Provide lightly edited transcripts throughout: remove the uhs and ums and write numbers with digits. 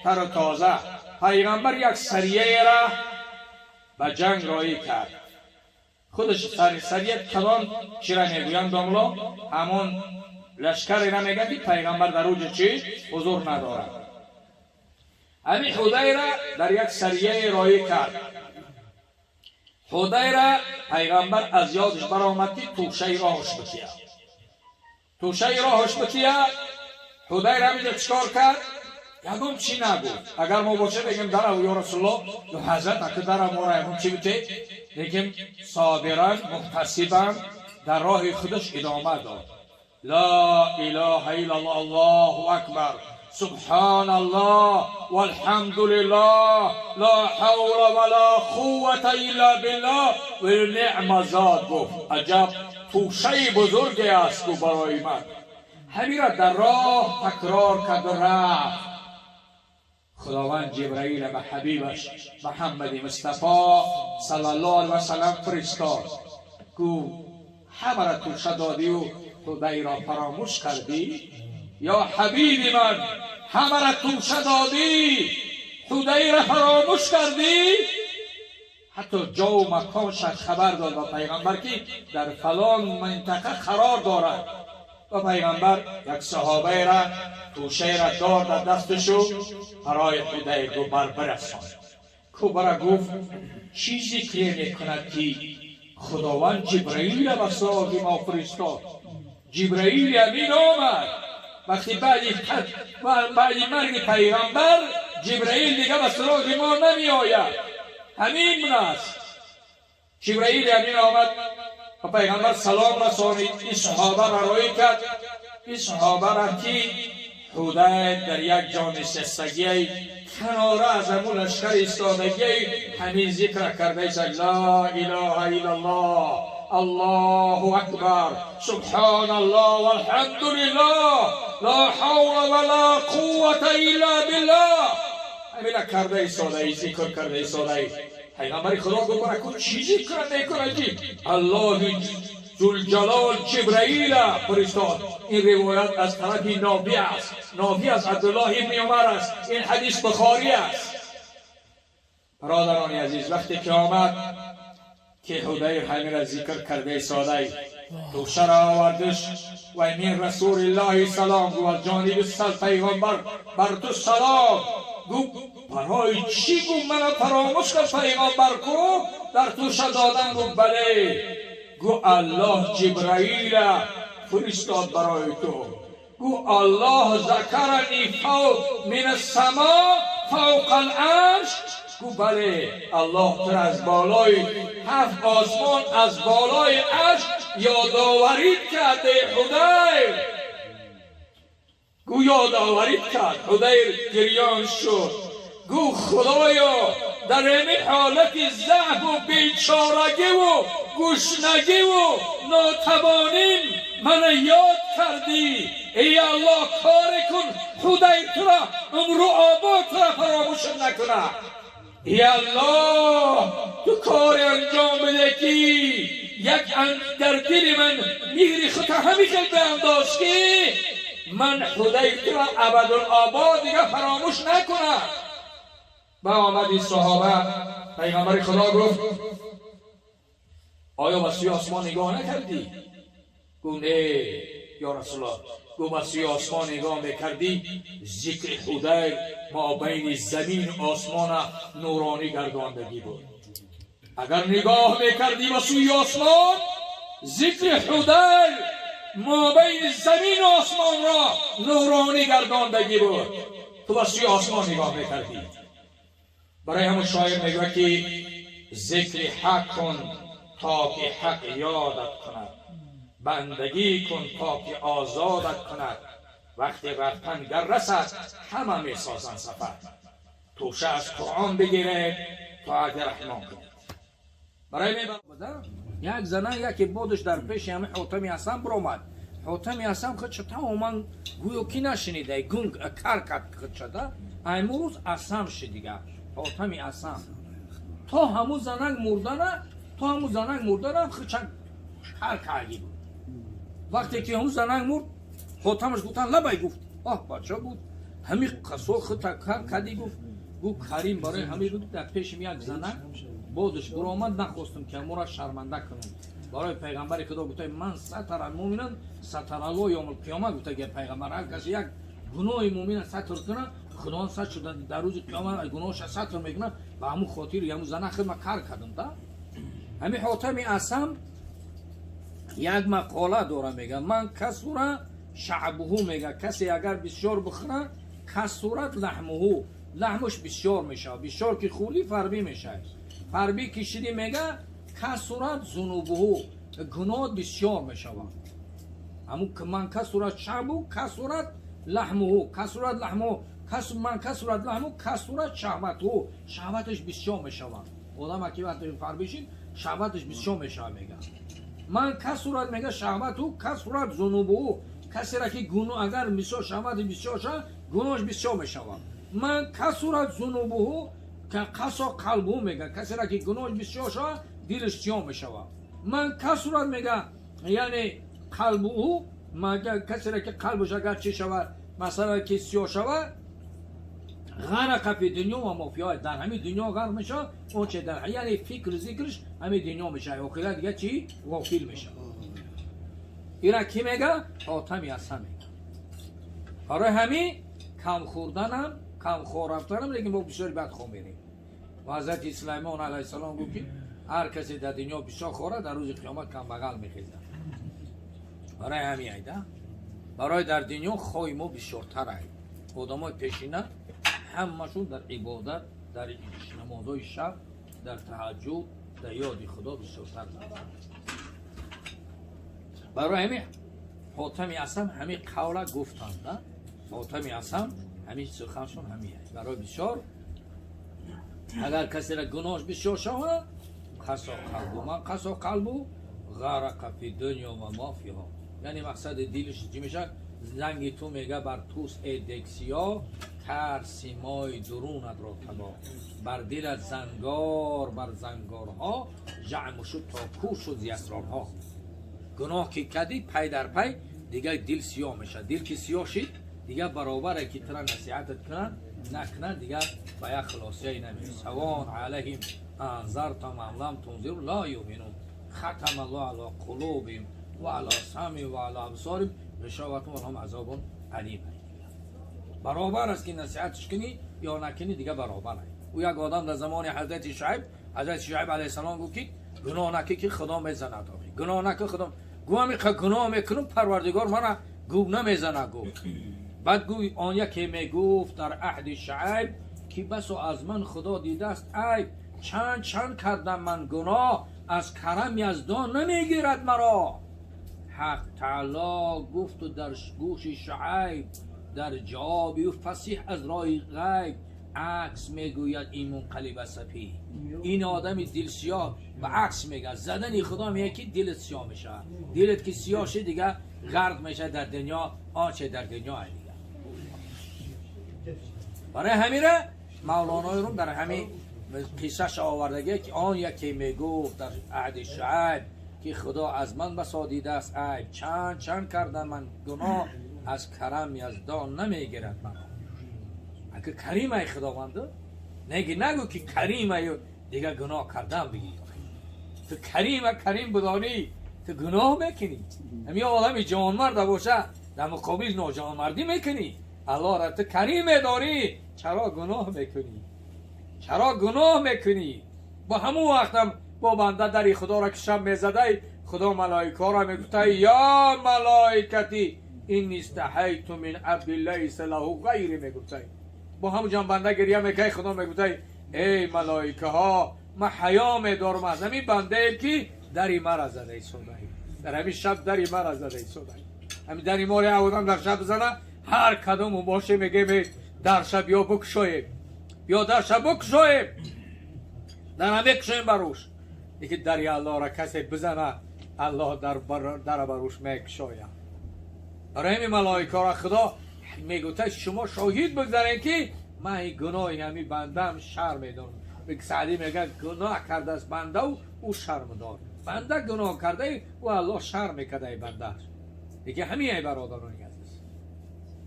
تر و تازه. پیغمبر یک سریه را به جنگ رایی کرد. خودش سریه کدام چی را میگویند داملا؟ همون لشکر را میگن که پیغمبر در اوج چی حضور ندارد. همین حدیر را در یک سریه رایی کرد. حدیر را پیغمبر از یادش برآمد که توشه راهش بتیه، توشه راهش بتیه. حدیر همینجا چیکار کرد؟ یکم چی نگفت. اگر ما باشه بگیم در یا رسول الله یا حضرت اکه در ما را یکم چی بته، لیکن صابرا محتسبا در راه خودش ادامه داد. لا اله الا الله، الله اکبر، سبحان الله والحمد لله، لا حول ولا قوة الا بالله و نعم زاد. گفت عجب توشه بزرگی است گفت برای من. همین را در راه تکرار کرد و رفت. خداوند جبرائیل به حبیبش محمد مصطفی صلی الله علیه و سلم فرستاد. گفت همه را توشه دادی و خدای را فراموش کردی؟ یا حبیب من همه را توشه دادی، خدای را فراموش کردی؟ حتی جا و مکانش خبر داد و پیغمبر که در فلان منطقه قرار دارد. و پیغمبر یک صحابه را توشه را داد در دستشو برای خدای گو بر برسان. کو برا گفت چیزی که میکند که خداوند جبرئیل به سراغ ما فرستاد. جبرئیل امین آمد. وقتی بعد مرگ پیغمبر جبرئیل دیگه به سراغ ما نمی آید. همین است. جبرئیل امین آمد و پیغمبر سلام رسانید. این صحابه را رای کرد. این صحابه را که حدید در یک جا نشستگی کناره از همون لشکر ایستادگی همین ذکر کرده ایست: لا اله الا الله، الله اکبر، سبحان الله والحمد لله، لا حول ولا قوة الا بالله. همین کرده ایستاده ای، ذکر کرده ایستاده ای. پیغمبر خدا گفت برای چی ذکر میکنه؟ الله ذوالجلال جبرائیل فرستاد. این روایت از طرف نافع است، نافع از عبدالله ابن عمر است. این حدیث بخاری است. برادران عزیز، وقتی که آمد که حدیر همین را ذکر کرده ساده توشه را آوردش و من رسول الله سلام گو از جانب سل پیغمبر بر تو سلام. گو برای چی؟ گو من فراموش کرد پیغمبر کو در توشه دادن؟ گو بله. گو الله جبرائیل فرستاد برای تو. گو الله ذکرنی فوق من السما فوق العرش. گو بله، الله تو از بالای هفت آسمان، از بالای عرش یادآوری کرده حدیر. گو یادآوری کرد. حدیر گریان شد. گو خدایا در این حالت ضعف و بیچارگی و گشنگی و ناتوانیم من یاد کردی. ای الله کار کن خدای تو را عمر و آباد تو را فراموش نکنه. ای الله تو کار انجام بده که یک در دل من مهر خود همیشه به که من خدای تو را ابدالآباد دیگه فراموش نکنم. با آمد این صحابه، پیغمبر خدا گفت آیا به سوی آسمان نگاه نکردی؟ گفت نه یا رسول الله. گفت به سوی آسمان نگاه میکردی ذکر خدای ما بین زمین و آسمان نورانی گرداندگی بود. اگر نگاه میکردی به سوی آسمان ذکر خدای ما بین زمین و آسمان را نورانی گرداندگی بود. تو به سوی آسمان نگاه میکردی. برای همون شاعر میگه که ذکر حق کن تا که حق یادت کند، بندگی کن تا که آزادت کند. وقتی رفتن گر رسد همه میسازن سفر. توشه از قرآن بگیره تا اگر رحمان کند. برای یک زنه یکی بودش در پیش همه حاتمی حسن برآمد. حاتمی حسن خودش تماما گویا کی نشنیده، گنگ کر کرد خود شده. امروز اسم شد دیگه حاتمی حسن. تا همون زنک مردنه، تا همون زنک مردنه خودش کر کردی بود. وقتی که همون زنک مرد، حاتمش گفتن لبای گفت آه بچه بود Ҳамин қасо хута кади гуфт, гуфт Карим барои ҳамин буд дар пешим як занак бодаш буромад, нахостам ки ҳамора шарманда кунам. Барои пайғамбари Худо гуфта ман сатара муъминан сатаралло ёвмал қиёмат гуфта ки пайғамбар ҳар касе як гуноҳи муъмина сатр кунад, Худованд сатр шуда дар рӯзи қиёмат гуноҳша сатр мекунад. Ба ҳамун хотир ҳамун зана хидма кар кардам да. Ҳамин Ҳотами Асам як мақола дора, мега ман касура шаъбуҳу, мега касе агар бисёр бихӯра, касурат лаҳмуҳу, лаҳмуш бисёр мешавад. Бисёр ки хӯрдӣ фарбӣ мешавад, фарбӣ ки шидӣ мега касурат зунубуҳу, гуноҳ бисёр мешавад. Ҳамун ман касурат шаъбу касурат лаҳмуҳу, касурат лаҳмуҳу, ман касурат лаҳму касурат шаҳватуҳу, шаҳваташ бисёр мешавад. Одама ки вақте фарбӣ шид шаҳваташ бисёр мешавад. Мега ман касурат мега шаҳвату касурат зунубуҳу, касера ки гуноҳ агар бисёр шаҳвати бисёр шавад, гуноҳш бисёр мешавад. Ман касурат зунубуҳу қасо қалбуҳу, мега касера ки гуноҳш бисёр шавад, дилаш сиёҳ мешавад. Ман касурат мега яъне қалбуҳу, касера ки қалбаш агар чӣ шавад, масалан ки сиёҳ шавад, ғарақа фи дунё ва мо фиҳа, дар ҳамин дунё ғарқ мешавад, он че дар яъне фикр зикрш ҳамин дунё мешавад, охират дига чӣ ғофил мешавад. Ира кӣ мега? Ҳотами Асам мега. Барои ҳамин кам хӯрданам, кам хор рафтанам, лекин бо бисёри бад хоб мерем. Ва ҳазрати Сулаймон алайҳиссалом гуфт ки ҳар касе дар дунё бисёр хӯрад, дар рӯзи қиёмат камбағал мехезад. Барои ҳамин айда, барои дар дунё хои мо бисёртар ай. Одамои пешина ҳамашон дар ибодат, дар намозҳои шаб, дар таҳаҷҷуд, дар ёди Худо бисёртар. Барои ҳамин Ҳотами Асам ҳамин қавла гуфтанд. Ҳотами Асам ҳамин суханшон ҳамин. Барои бисёр агар касера гуноҳш бисёр шавад, қасо қалбу ман қасо қалбу ғарақа фи дунё ва мо фиҳо, яъне мақсади дилиш чӣ мешавад? Занги ту мега бар тус э дексиё кар симои дурунатро табоҳ, бар дилат зангор бар зангорҳо ҷамъ шуд то кӯр шуд зи асрорҳо. Гуноҳ ки кардӣ пай дар пай дигар дил сиёҳ мешавад. Дил ки сиёҳ шид, дигар баробаре ки тура насиҳатат кунад накунад, дигар ба як хулосияе намерасад. Савон алайҳим анзартам ам лам тунзир ла юъминун хатама аллоҳу ала қулубиҳим ва ала самъиҳим ва ала абсориҳим ғишоватун ва лаҳум азобун алим. Баробар аст ки насиҳатш кунӣ ё накунӣ, дигар баробар аст. Ӯ як одам дар замони ҳазрати Шуайб, ҳазрати Шуайб алайҳиссалом гуфт ки гуноҳ накӣ ки Худо мезанад. Гуноҳ накӣ Худо гӯ ҳамин гуноҳ мекунам, Парвардигор мана гӯ намезанад гуфт. Баъд гӯй он яке мегуфт дар аҳди Шуайб ки басо аз ман Худо дидааст айб, чанд чанд кардам ман гуноҳ, аз карам Яздон намегирад маро. Ҳақ таоло гуфту дар гӯши Шуайб дар ҷавоби ӯ фасиҳ аз роҳи ғайб акс мегӯяд ин мунқалиба сафӣ. Ин одами дилсиёҳ ба акс мегӯяд. Задани Худо мегӯяд ки дилат сиёҳ мешавад. Дилат ки сиёҳ шид, дигар ғарқ мешавад дар дунё, он че дар дунё ай дигар. Барои ҳамира Мавлонои Рум дар ҳамин қиссааш овардагие ки он яке мегуфт дар аҳди Шуайб ки Худо аз ман басо дидааст айб, чанд чанд кардам ман гуноҳ, аз карам Яздон намегирад маро. Агар карим ай Худованд, неги нагӯ ки карим аю дигар гуноҳ кардан бигӣ. Ту карима карим будонӣ, ту гуноҳ мекунӣ. Ҳамин одами ҷавонмарда боша, дар муқобил ноҷавонмардӣ мекунӣ. Аллоҳра ту карим медорӣ, чаро гуноҳ мекунӣ? Чаро гуноҳ мекунӣ? Бо ҳамун вақтам бо банда дари Худоро ки шаб мезадай, Худо малоикаро мегуфтай ё малоикати инни истаҳайту мин абди лайса лаҳу ғайри мегуфтай. Бо ҳамун ҷон банда гиря мекай, Худо мегуфтай эй малоикаҳо, ман ҳаё медорам аз ҳамин бандае ки дари мара зада истодаи, дар ҳамин шаб дари мара зада истодаи. Ҳамин дари моро одам дар шаб бизана, ҳар кадому боше мегем дар шаб ё бикушоем, ё дар шаб бикушоем, дар мекушоем баруш. Лекин дари Аллоҳро касе бизана, Аллоҳ дара баруш мекушояд. Барои ҳамин малоикаро Худо мегӯта шумо шоҳид бигзаред ки ман ин гуноҳи ҳамин бандаам шарм медорам. Саъдӣ мегӯяд гуноҳ кардааст бандау ӯ шарм дор. Банда гуноҳ кардаи ӯ Аллоҳ шарм мекардаи бандааш. Лекин ҳамин ай бародарони азиз.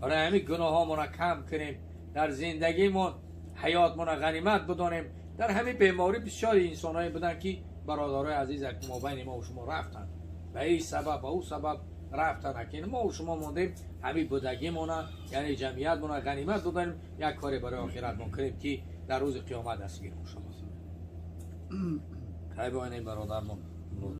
Барои ҳамин гуноҳҳомона кам кунем, дар зиндагимон ҳаётмона ғанимат бидонем. Дар ҳамин беморӣ бисёри инсонҳое буданд, ки, бародарои азиз, мобайни мо шумо рафтанд, ба ин сабаб, ба ӯ сабаб рафтанд. Акин мо шумо мондем, ҳамин будагимона, яъне ҷамъиятмона ғанимат додем, як коре барои охиратмон кунем, ки дар рӯзи қиёмат дастгир шавад. Хай, боинем, бародармон.